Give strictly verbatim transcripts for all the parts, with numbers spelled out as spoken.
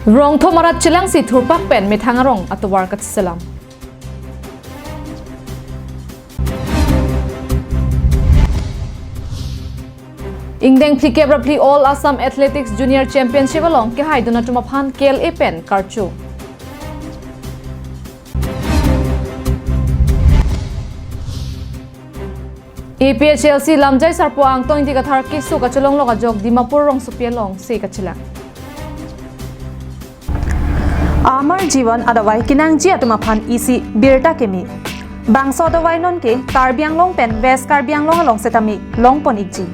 Rong thom arat chelangsi thurpak pen methang arong atovar kacheselam. Ingdeng phlikep ra phli All Assam Athletics Junior Championship along kehaidun atum aphan K L A pen karcho. A P H L C lamjai sarpo Angtong Ingti Kathar keso kachelonglok ajok Dimapur rongsopi alongsi kachelang. Amar Jivan adavai kenangji atum aphan isi birta keme. Bangso adavai nonke Karbi Anglong pen West Karbi Anglong along setame longpon ikji.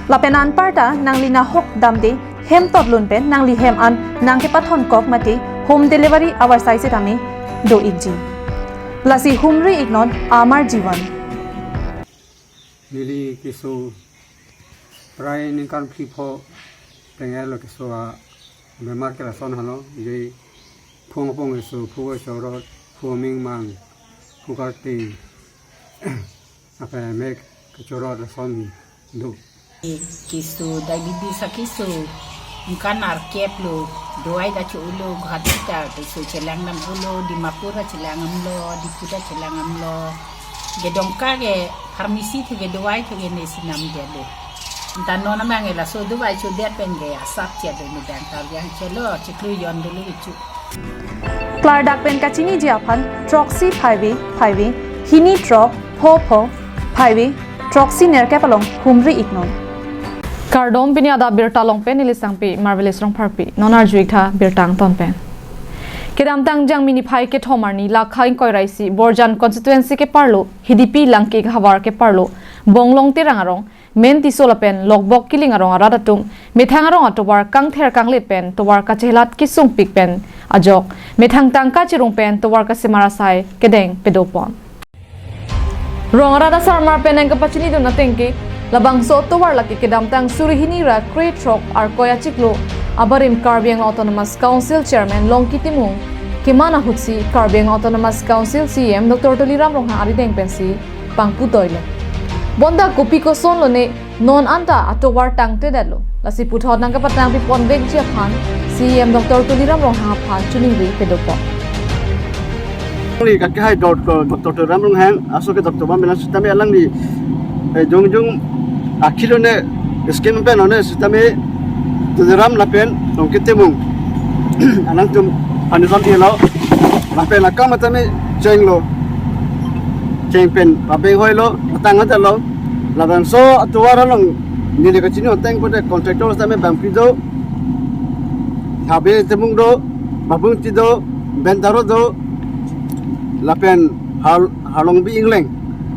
Lapen anparta nangli nahok damde hem totlun pen nangli hem an nangkepathon kok mate home delivery avarsai setame do ikji. Lasi humri iknon Amar Jivan. Neli keso prai ningkan phli pho tenglo keso abemar ke lason halo, je phung apong keso, phu kachorot, phu aming mang, phu karting, apa mek kachorot lason do. Keso diabetes akeso, ningkan arkep lo, dawai ta cho-olo, Guwahati ta keso chelang dam-olo, Dimapur ta chelang damlo, Diphu ta chelang damlo. Kedongka ke pharmacy thu ke dawai thu ke nesi namdetlo. Anta non amang ke laso dawai chodet pen ke asap che do, nudang ta yang chelo chiklu yon dulu ichu. Klardak pen kachiniji aphan throksi phaive phaive, hini throk pho pho phaive, throksi nerkep along humri iknon. Kardom, pini adap birta along pen neli Sangpi Marvelous Rongpharpi. Non arju iktha birta angton pen. Kedamtang Jangmi niphai kethom arni lakha ingkoi ra isi Borjan constituency keparlo Hidipi Langki havar keparlo Bonglong Terang arong, Men Tisso lapen Lokbok Killing arong arat atum methang arong atovar kangther kanglet pen tovar kachehelat kesungpik pen ajok methang tangka cherung pen tovar kasemar asai kedeng pedopon. Rong arat asarmar pen nangkapachinidun atengke, labangso tovar lake kedamtang suri hini ra krethrok arkoi achiklo abarim Karbi Anglong Autonomous Council Chairman Longki Timung keman ahutsi Karbi Anglong Autonomous Council C E M Doctor Tuliram Ronghang arideng pensi pangputoilo. Bonta kopi koson lone non anta atovar tangtedetlo. Lasi puthot nangkapatangpi ponvekji aphan C E M Doctor Tuliram Ronghang aphan choningri pedopon. Alangli kakehai Doctor, Doctor Tuliram Ronghang, aso ke Doctor Bambilan sitame alangli, eh, jongjong akhilo ne scheme pen one sitame Tuliram lapen Longki Timung alangtum panutam ilo, lapen akam tame chenglo, cheng pen pabeng hoilo, atang atalo. Labangso atovar along neli kachini ateng pote contractor tame bangpi do, Habe Timung do, Babung Ti do, Bentaro do, lapen Har-, Harlongbi Ingleng.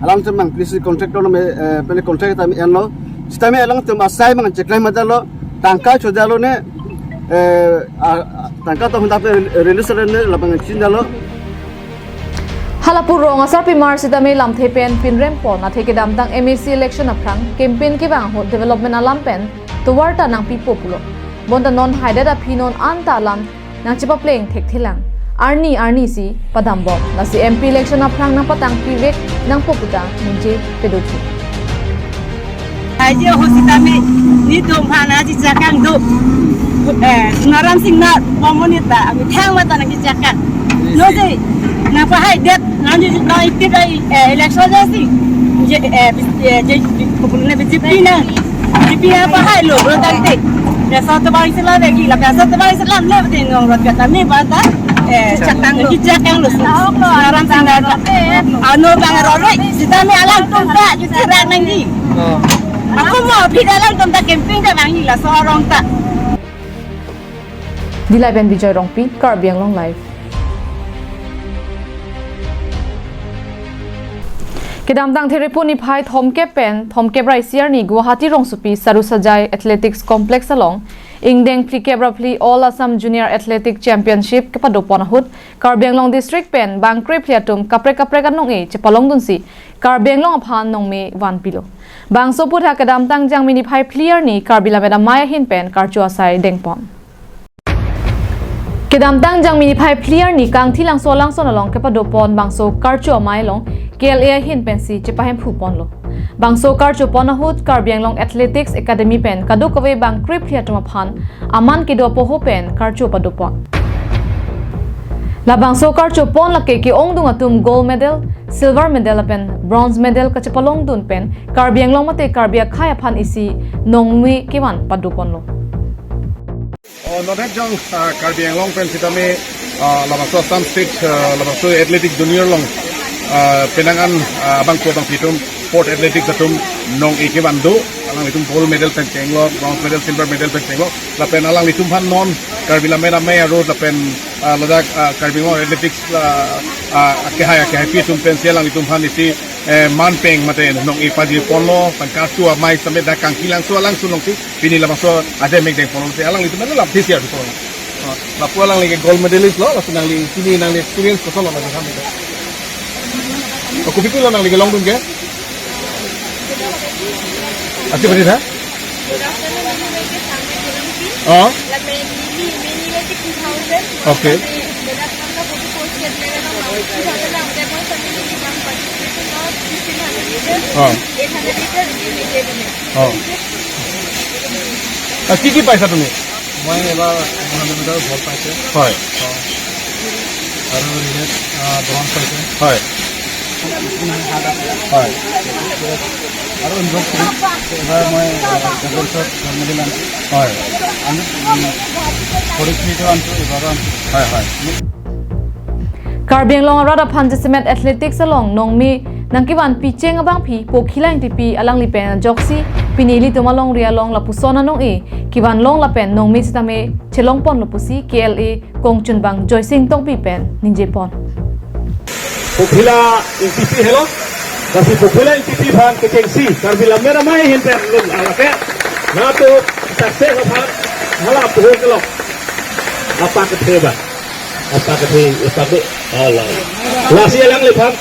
Alangtum bangpi si contractor me, eh, pen contract tame enlo. Sitame alangtum asai mang cheklem atalo, tangka chodalo ne, eh, a, a, tangka to honda pe release ne labang chinidalo. Hala pu rong asarpimar sitame lamthe pen pinrempon, athe kedamtang M A C election aphrang campaign kevang ahut development alam pen tovar ta nangpipo pulo. Bonta non haidet aphi non anta alam nangchepapleng thekthelang. Arni arni si padambom. Lasi M P election aphrang nangpatangpivek nangpo puta ningje pedothu. Aji ho sitame netum aphan aji chakang do. Eh, Sonaram Singnar, Bomoni ta, ami thang mata nangchakang. No si, nangpahaidet, nangji nang ipit ai, eh, election ja si. Je, eh, bis-, eh, je, kopulune B J P na. B J P na pahailo, bro tangte. Biasa tovar isi lam lagi, la biasa tovar isi lam le, betul nong rot kata ni bata. Eh, chakang lo. Chakang lo. Sonaram Singnar. Ano bang roroi, sitame alangtum ta, juti rak nangji. Oh. Ako mo, pida alangtum ta campaign ta bang ila sorong ta. Dillai pen Bijoy Rongpi, Karbi Anglong Live. Kedamtang Therephu niphai thomkep pen thomkep ra isi arni Guwahati rongsopi Sarusajai Athletics Complex along ingdeng phlikep ra phli All Assam Junior Athletic Championship kepadopon ahut Karbi Anglong District pen bangkre phli atum kaprek kaprek anong-e chepalongdunsi Karbi Anglong aphan nongme vanpilo. Bangso aphuthak kedamtang Jangmi niphai phli arni Karbi Lammet Amei ahin pen karcho asai dengpon. Kedamtang Jangmi niphai phli arni Kangthilangso Langson along kepadopon bangso karcho amei along K L A ahin pensi chepahemphuponlo. Bangso karcho pon ahut Karbi Anglong Athletics Academy pen kadokave bang krephli atum aphan aman kedo apoho pen karcho padopon. Labangso karcho pon lake ke-ongdung atum gold medal, silver medal lapen bronze medal kachepalongdun pen Karbi Anglong mate Karbi akhei aphan isi nongmi kevan padoponlo. Oh, non het jong, ah, Karbi Anglong pen sitame, ah, labangso Assam State, ah, labangso Athletic Junior along, ah, penang an, ah, abang ko bang pitum Sport Athletics atum nong-e kevan do, alanglitum gold medal pen chenglo, bronze medal, silver medal pen chenglo, lapen alanglitum aphan non Karbi Lammet Amei aro lapen, ah, ladak, ah, Karbi Anglong Athletics, ah, ah, akehai, akehaipi atum pensi alanglitum aphan isi, eh, man peng mate nong-e paji ponlo, pen karcho amei sitame dak Kangkilangso alangsun alongsi pini labangso aje mek deng ponlo si alanglitum pen lap this year before. Ah, lapu alangli ke gold medalist lo, lapu nangli pini nangli experience koson lo nangli kami. Oh, kopi lo nangli kelongdun ke? Achi bani tha? Oh. Okay. Oh. Oh. Ah, কি কি পাইছা তুমি? মই এবাৰ দুশ metre gold পাইছোঁ। হয়। আৰু ৰিলেত, আহ, ব্ৰঞ্জ পাইছোঁ। হয়। হয়। আৰু অনুভৱ কৰিম, এইবাৰ মই, আহ, ডাবলছত গ'ল্ড মেডেল আনিছোঁ। হয়। আমি, উম, ফৰ্টি থ্ৰীটো আনিছোঁ, এইবাৰো আনিছোঁ। হয়, হয়। Karbi Anglong arat aphan jasemet athletics along nongmi nangkevan picheng abangpi Pokhila Ingtipi alangli pen ajoksi pini ilitum alongri along lapuson anong-e kevan long lapen nongmi sitame chelongponlo pusi K L A kongchunbang Joysing Tokbi pen ningjepon. Pokhila Ingtipi helo, lasi Pokhila Ingtipi aphan kechengsi Karbi Lammet Amei ahin pen lun alake, natu success aphan hala puhur kelok. Apa kethe ba? Apa kethe, apa ke? Ala. Lasi alangliphan,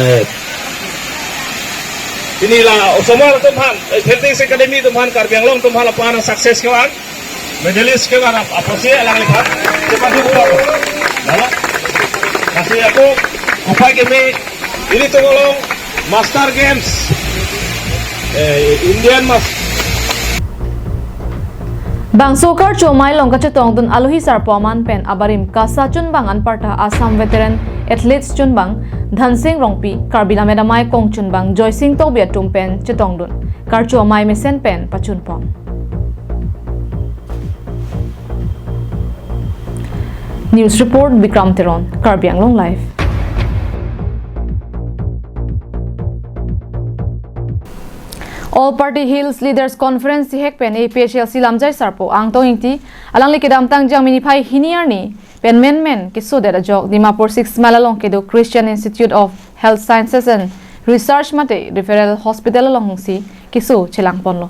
eh, pini la osomar atum aphan, eh, Athletics Academy atum aphan, Karbi Anglong atum aphan lapu-an success kevan, medalist kevan ap-, apotsi alangliphan, cepat dibuka. Nala. Kasi ako, kupai kami, ilitum along Master Games, eh, Indian Mas- Bangso karcho amei along kachetongdun alohi sarpo aman pen abarim KASA chunbang anparta Assam Veteran Athletes chunbang Dhansing Rongpi, Karbi Lammet Amei kongchunbang Joysing Tokbi atum pen chetongdun karcho amei mesen pen pachunpon. News report, Bikram Teron, Karbi Anglong Live. All Party Hills Leaders Conference sihek pen A P H L C lamjai sarpo Angtong Ingti alangli kedamtang Jangmi niphai hini arni pen menmen kesodet ajok Dimapur Six Mile along kedo Christian Institute of Health Sciences and Research mate Referral Hospital alongsi keso chelangponlo.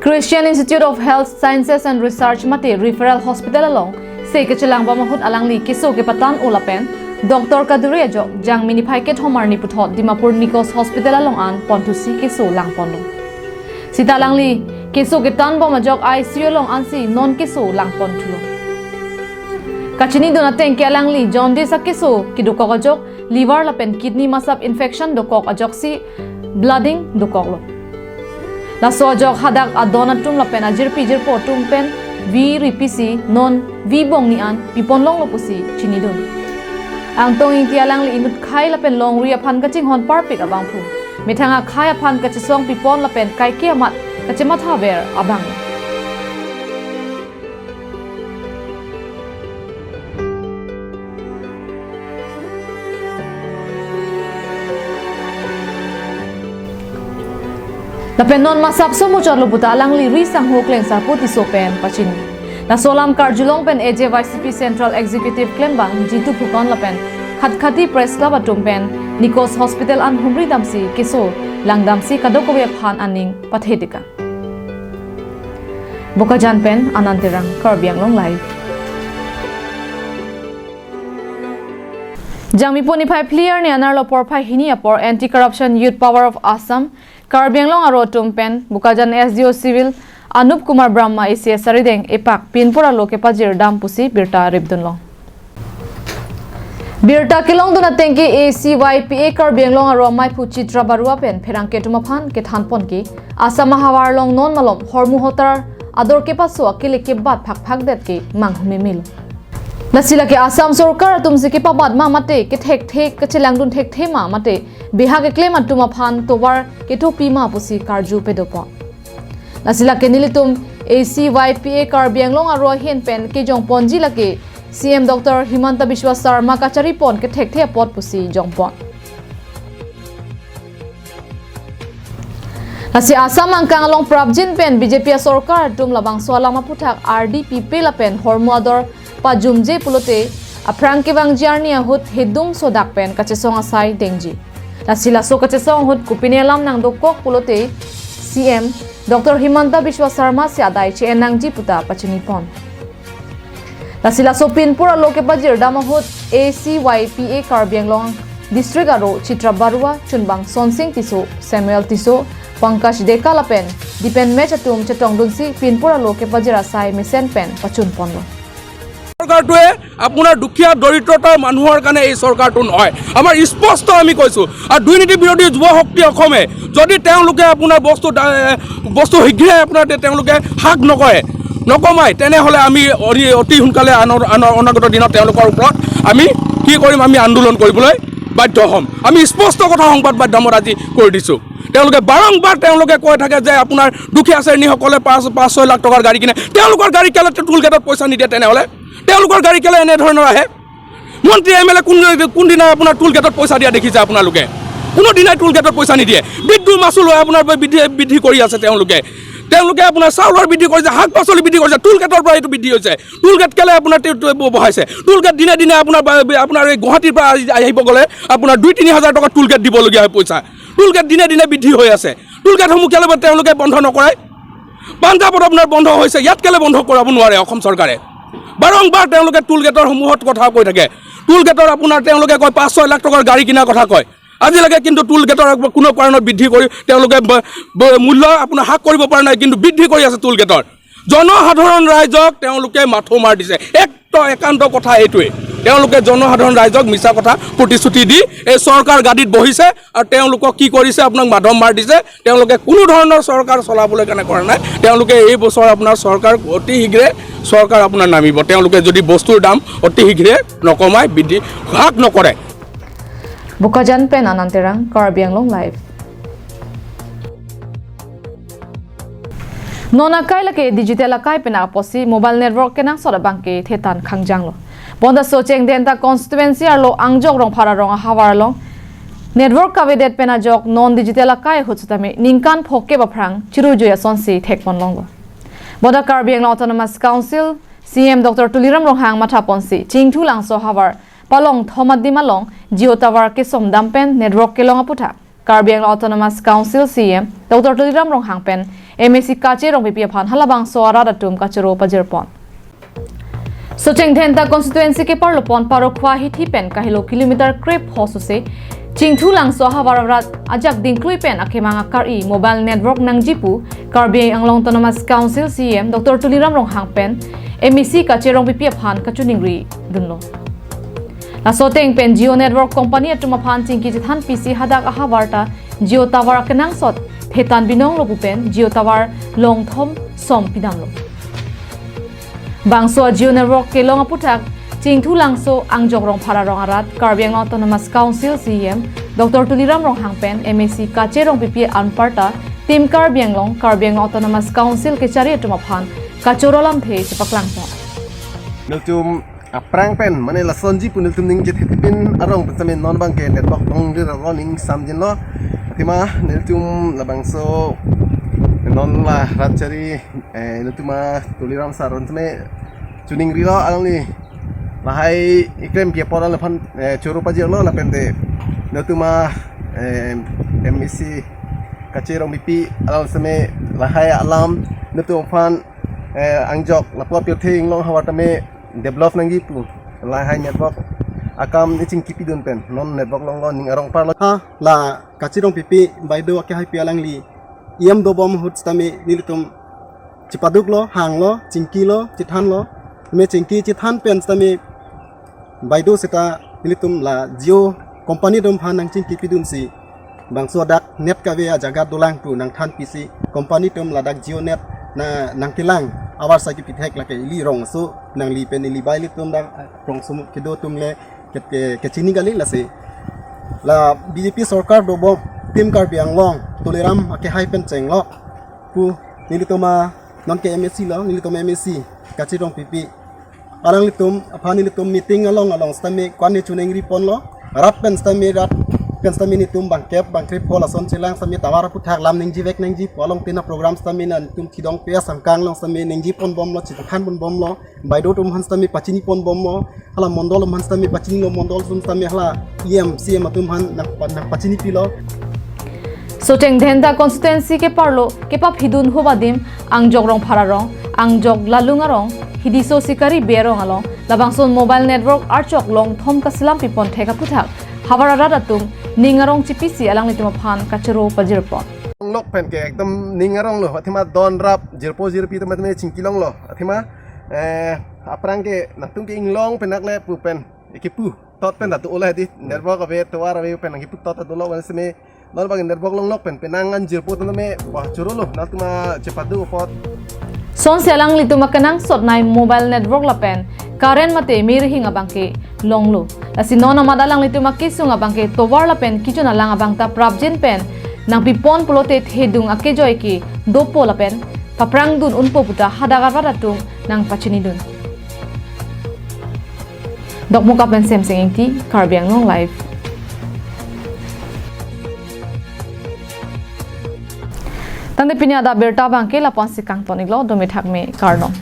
Christian Institute of Health Sciences and Research mate Referral Hospital alongsi kechelangbom ahut alangli keso kepatan-o lapen doctor kaduri ajok Jangmi niphai kethom arni puthot Dimapur Nikos Hospital along an ponthusi keso langponlo. Sita alangli keso ketanbom ajok I C U along ansi non keso langponthulo. Kachinidun ateng ke alangli jaundice akeso kedokok ajok liver lapen kidney masap infection dokok ajoksi bleeding dokoklo. Laso ajok hadak adon atum lapen ajirpi jirpo atum pen vi ripisi non vi bongni an piponlonglo pusi chinidun. Angtong Ingti alangli inut khei lapen longri aphan kachinghon parpik abangphu methang akhei aphan kachesong pipon lapen kaike amat kachemathaver abang. Lapen non masap so muchotlo puta alangli ri sangho Klengsarpo Tisso pen pachini. Laso alam karjulong pen A J Y C P Central Executive klembang Jitu Phukan lapen Khatkhati Press Club atum pen Nikos Hospital an humri damsi keso langdamsi kadokave aphan aning pathedik an. Bokajan pen Anand Terang, Karbi Anglong Live. Jangmi niphai phli arni anerlo porphai hini apor Anti Corruption Youth Power of Assam, Karbi Anglong aro atum pen Bokajan S D O Civil Anup Kumar Brahma isi asarideng epak pinpur alo kepajir dam pusi birta ripdunlong. Birta kelongdun atengke A C Y P A Karbi Anglong aro maiphu Chitra Barua pen pherangke atum aphan kethanponke Assam ahavar along non malom hormu hotar ador kepaso akele kebat phakphakdet ke manghumemil. Lasi lake Assam sorkar atumsi kepabat ma mate kethekthe kachelangdun thekthe ma mate bihak keklem atum aphan tovar kethopi ma pusi karju pedopon. Lasi lake nelitum A C Y P A Karbi Anglong aro ahin pen kejongponji lake C M Doctor Himanta Biswa Sarma kacharipon kethekthe apot pusi jongpon. Lasi Assam angkang along prapjin pen B J P asorkar atum labangso alam aphuthak ardi pipe lapen hormu ador pajumje pulote aphrang kevangji arni ahut hedung sodak pen kachesong asai dengji. Lasi laso kachesong ahut kopine alam nangdokok pulote C M Doctor Himanta Biswa Sarma si adai che-en nangji puta pachinipon. Lasi laso pinpur alo kepajirdam ahut A C Y P A Karbi Anglong District aro Chitra Barua, chunbang Sonsing Tisso, Samuel Tisso, Pankaj Deka lapen Dipen Mech atum chetongdunsi pinpur alo kepajir asai mesen pen pachunponlo. চৰকাৰটোৱে আপোনাৰ দুখীয়া দৰিদ্ৰতাৰ মানুহৰ কাৰণে এই চৰকাৰটো নহয়। আমাৰ স্পষ্ট আমি কৈছো। আৰু দুৰ্নীতি বিৰোধী যুৱ শক্তি অসমে যদি তেওঁলোকে আপোনাৰ বস্তু দা-, বস্তু শীঘ্ৰে আপোনাৰ তে-, তেওঁলোকে হ্ৰাস নকৰে, নকমায়, তেনেহ'লে আমি অতি, অতি সোনকালে আনৰ, আনৰ অনাগত দিনত তেওঁলোকৰ ওপৰত আমি কি কৰিম, আমি আন্দোলন কৰিবলৈ বাধ্য হ'ম। আমি স্পষ্ট কথা সংবাদ মাধ্যমত আজি কৈ দিছো। তেওঁলোকে বাৰংবাৰ তেওঁলোকে কৈ থাকে যে আপোনাৰ দুখীয়া শ্ৰেণীসকলে পাঁচ, পাঁচ ছয় লাখ টকাৰ গাড়ী কিনে। তেওঁলোকৰ গাড়ী কেলে টোল গেটত পইচা নিদিয়ে? তেনেহ'লে তেওঁলোকৰ গাড়ী কেলে এনেধৰণৰ আহে? মন্ত্ৰী এম এল এ কোন, কোনদিনা আপোনাৰ টোল গেটত পইচা দিয়া দেখিছে আপোনালোকে? কোনো দিনাই টোল গেটত পইচা নিদিয়ে। বিদ্যুৎ মাচুল হয় আপোনাৰ বৃদ্ধি, বৃদ্ধি কৰি আছে তেওঁলোকে। তেওঁলোকে আপোনাৰ চাউলৰ বৃদ্ধি কৰিছে, শাক পাচলি বৃদ্ধি কৰিছে, টোল গেটৰ পৰা এইটো বৃদ্ধি হৈছে। টোল গেট কেলে আপোনাৰ তে-, তে-, ব-, বঢ়াইছে? টোল গেট দিনে দিনে আপোনাৰ বা-, আপোনাৰ এই গুৱাহাটীৰ পৰা আহি, আহিব গ'লে আপোনাৰ দুই তিনি হাজাৰ টকা টোল গেট দিবলগীয়া হয় পইচা। টোল গেট দিনে দিনে বৃদ্ধি হৈ আছে। টোল গেটসমূহ কেলে বা তেওঁলোকে বন্ধ নকৰে? পাঞ্জাৱত আপোনাৰ বন্ধ হৈছে, ইয়াত কেলে বন্ধ কৰাব নোৱাৰে অসম চৰকাৰে? বাৰংবাৰ তেওঁলোকে টোল গেটৰ সমূহত কথা কৈ থাকে। টোল গেটৰ আপোনাৰ তেওঁলোকে কয় পাঁচ ছয় লাখ টকাৰ গাড়ী কিনাৰ কথা কয়। আজিলৈকে কিন্তু টোল গেটৰ কোনো কাৰণত বৃদ্ধি কৰি তেওঁলোকে ব-, ব-, মূল্য আপোনাৰ হ্ৰাস কৰিব পৰা নাই, কিন্তু বৃদ্ধি কৰি আছে টোল গেটৰ। জনসাধাৰণ ৰাইজক তেওঁলোকে মাথো মাৰ দিছে। এক একান্ত কথা এইটোৱে, তেওঁলোকে জনসাধাৰণ ৰাইজক মিছা কথা প্ৰতিশ্ৰুতি দি এই চৰকাৰ গাদীত বহিছে আৰু তেওঁলোকক কি কৰিছে, আপোনাক মাধম মাৰ দিছে। তেওঁলোকে কোনো ধৰণৰ চৰকাৰ চলাবলৈ কাৰণে কৰা নাই। তেওঁলোকে এই বছৰ আপোনাৰ চৰকাৰ অতি শীঘ্ৰে চৰকাৰ আপোনাৰ নামিব, তেওঁলোকে যদি বস্তুৰ দাম অতি শীঘ্ৰে নকমায়, বৃদ্ধি হ্ৰাস নকৰে। Bokajan pen Anand Terang, Karbi Anglong Live. Non akai lake digital akai pen apotsi mobile network kenangsot abangke thetan khangjanglo. Bonta Socheng Dhenta constituency arlo Angjok Rongphar arong ahavar along network kavedet pen ajok non digital akai ahut sitame ningkan phongkep aphrang chirujui asonsi thekponlonglo. Bonta Karbi Anglong Autonomous Council C M Doctor Tuliram Ronghang mathaponsi Chingthu Langso ahavar Palongthom adim along Jio tower kesomdam pen network kelong aphuthak Karbi Anglong Autonomous Council C M Doctor Tuliram Ronghang pen M A C Kache Rongpipi aphan halabangso arat atum kachoro pajirpon. Socheng Dhenta constituency keparlopon Parokkhua hithi pen kahelo kilometer krep hosose Chingthu Langso ahavar arat ajak dingklui pen akemang akar-i mobile network nangji pu Karbi Anglong Autonomous Council C M Doctor Tuliram Ronghang pen M A C Kache Rongpipi aphan kachiningri dunlo. Laso ateng pen Jio Network Company atum aphan chingki chethan pisi hadak ahavar ta Jio tower kenangsot thetan binonglo pu pen Jio tower longthom som pidamlo. Bangso Jio Network kelong aphuthak Chingthu Langso Angjok Rongphar arong arat Karbi Anglong Autonomous Council C M Doctor Tuliram Ronghang pen M A C Kache Rongpipi anparta Team Karbi Anglong, Karbi Anglong Autonomous Council kechari atum aphan kachoro lamthe chepaklangpon. Nelitum aphrang pen mane lasonji pu nelitum ningje thepin arong pen sitame non abangke network longri arlo ning samjinlo. Athema nelitum labangso non la rat chari, eh, nelitum a Tuliram sir aron sitame chiningrilo, alangli lahai ekrem pi apor alangphan, eh, choro pajirlo lapen te nelitum a, eh, M A C Kache Rongpipi alang sitame lahai alam nelitum aphan, eh, Angjok lapu pirthe inglong ahavar tame develop nangji pu lahai network akam echingki pidun pen non network longlo, ning arong parlo. Ha, la Kache Rongpipi baideo akehaipi alangli E M dobom ahut sitame nelitum chepaduklo, hanglo, chingkilo, chethanlo. Me chingki chethan pen sitame Baideo seta nelitum la Jio company atum aphan nangchingkipidunsi, bangso dak net kave ajaga dolang pu nangthanpisi, company atum ladak Jio net na nangkelang avarsai kipithek lake ili rongso nangli pen ili bai ilitum dak rongso kedo atum le ke, ke, kechini kali lasi. La B J P sorkar dobom, Team Karbi Anglong, Tuliram akehai pen chenglo pu nelitum a non ke M A C lo, nelitum M A C kachirong pipi. Alanglitum aphan nelitum meeting along along sitame kwan ne chunengri ponlo. Rat pen sitame rat pen sitame nelitum bangkep bangkrep hol ason chelang sitame tovar aphuthak lam ningji vek ningji pu along tina program sitame nangtum thidong pe asangkang along sitame ningji ponbomlo, chithan ponbomlo. Baideo atum aphan sitame pachini ponbomlo. Hala mondol atum aphan sitame pachinilo, mondol atum sitame hala E M, C M atum aphan nang, nangpachinipilo. Socheng Dhenta constituency keparlo kepaphidun hup adim Angjok Rongphar arong, Angjok Lalung arong, Hidiso Sikari Bey arong along labangson mobile network archok longthom kaselam pipon thek aphuthak havar arat atum ning arong chipisi alanglitum aphan kachoro pajirpon. Lok pen ke ekdom ning aronglo, athema don rap jirpo jirpi teman teman chingkilonglo, athema eh aphrang ke nangtum ke inglong pen nakle pu pen ekipu tot pen atu ola di network ave tovar ave pen nangkipu tot atu lo wan seme non bang network longlok pen penang an jirpo tame ba chorolo nangtum a chepadu apot. Sonsi alanglitum akenangsot nai mobile network lapen current mate mirhing abangke longlo. Lasi non amat alanglitum akesung abangke tovar lapen kichun alang abang ta prapjin pen nangpipon pulote thedung akejoi ke dopo lapen paprangdun unpo puta hadak arat atum nangpachinidun. Dokmoka pen Semsing Ingti, Karbi Anglong Live. Tangte pini adap abirta abangke lapu-ansi kangton-iklo, dome thakme kardom.